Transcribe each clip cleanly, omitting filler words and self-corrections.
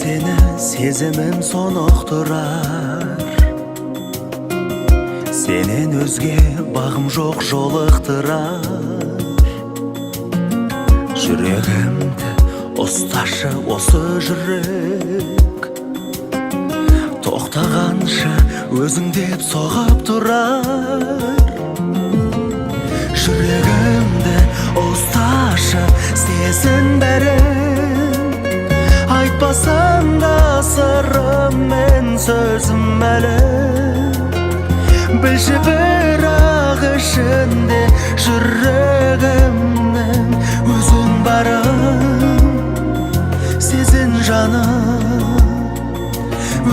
Сені сезімім соноқтырар, сенен өзге бағым жоқ жолықтырар. Жүрегімді ұсташы, осы жүрек тоқтағанша өзің деп соғып тұрар. Жүрегімді ұсташы, сезін бәрін, айтпасам да сырым мен сөзім әлі. Білші бірақ ішінде жүрегімнің өзің барын, сезін жаным,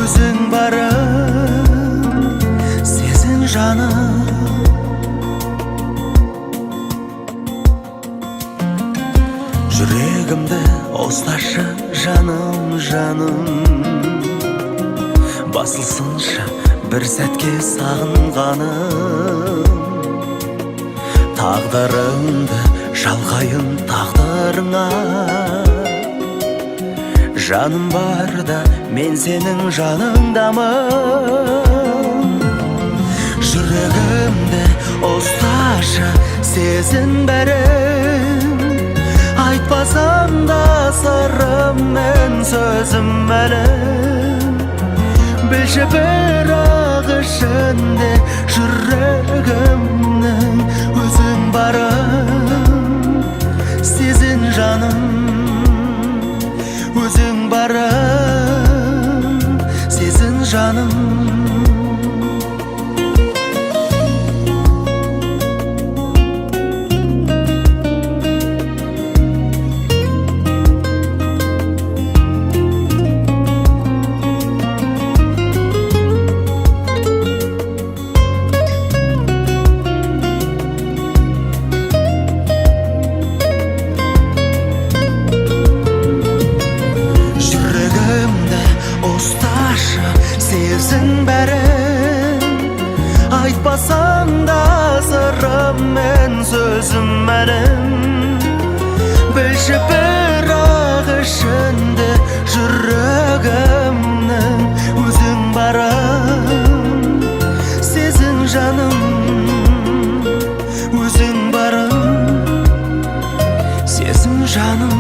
өзің барын, сезін жаным. Жүрегімді ұсташы, жаным, жаным, басылсыншы бір сәтке сағынғаным. Тағдырымды жалғайын тағдырыңа, жаным барда мен сенің жаныңдамын. Жүрегімді ұсташы, сезін бәрін, айтпасам да сырым мен сөзім әлі. Білші бірақ ішінде жүрегімнің өзің барын, сезін жаным, өзің барын, сезін жаным. Жүрегімді ұсташы, сезін бәрін, айтпасам да сырым мен сөзім әлім. Білші бірақ ішінде жүрегімнің өзің барын, сезін жаным, өзің барын, сезін жаным.